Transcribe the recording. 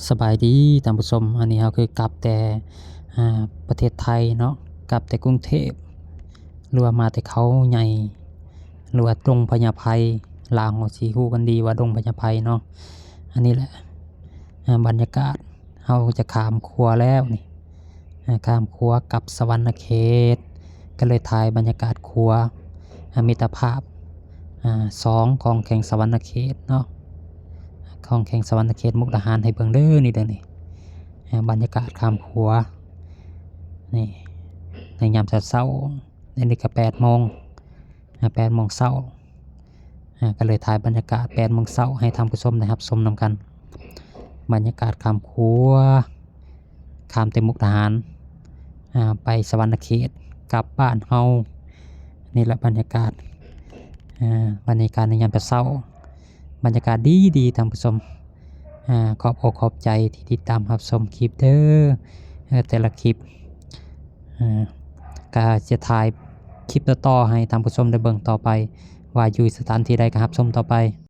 ສະບາຍດີທ່ານຜູ້ຊົມ, ອັນນີ້ເຮົາຄືກັບແຕ່ ອ່າ ປະເທດໄທເນາະ, ກັບແຕ່ກຸງເທບ ຫຼືວ່າມາແຕ່ເຂົາໃຫຍ່ ຫຼືວ່າດົງພະຍາໄພ, ລາວເຮົາຊິຮູ້ກັນດີວ່າດົງພະຍາໄພເນາະ. ອັນນີ້ແຫຼະ ອ່າ ບັນຍາກາດ ເຮົາຈະຂ້າມຂົວແລ້ວນີ້ ອ່າ ຂ້າມຂົວກັບສະຫວັນນະເຂດ, ກໍເລີຍຖ່າຍບັນຍາກາດຂົວ ອ່າ ມິດຕະພາບ ອ່າ ສອງ ຂອງແຂວງສະຫວັນນະເຂດເນາະ, ຂອງແຂວງສະຫວັນນະເຂດ ມຸກດາຫານ ໃຫ້ເບິ່ງເດີ. ນີ້ເດີນີ້ ອ່າ ບັນຍາກາດຂ້າມຂົວນີ້ ໃນຍາມເຊົ້າໆ, ອັນນີ້ກໍແປດໂມງ ອ່າ ແປດໂມງເຊົ້າ ອ່າ ກໍເລີຍຖ່າຍບັນຍາກາດແປດໂມງເຊົ້າໃຫ້ທ່ານຜູ້ຊົມໄດ້ຮັບຊົມນຳກັນ. ບັນຍາກາດຂ້າມຂົວ ຂ້າມແຕ່ມຸກດາຫານ ອ່າ ໄປສະຫວັນນະເຂດ ກັບບ້ານເຮົາ. ນີ້ແຫຼະບັນຍາກາດ ອ່າ ບັນຍາກາດໃນຍາມເຊົ້າ, ບັນຍາກາດດີໆ ທ່ານຜູ້ຊົມ. ອ່າ ຂອບອົກຂອບໃຈທີ່ຕິດຕາມຮັບຊົມຄລິບເດີ, ເອີ ແຕ່ລະຄລິບ ອ່າ ກໍຈະຖ່າຍຄລິບຕໍ່ໆ ໃຫ້ທ່ານຜູ້ຊົມໄດ້ເບິ່ງຕໍ່ໄປ ວ່າຢູ່ສະຖານທີ່ໃດກໍຮັບຊົມຕໍ່ໄປ.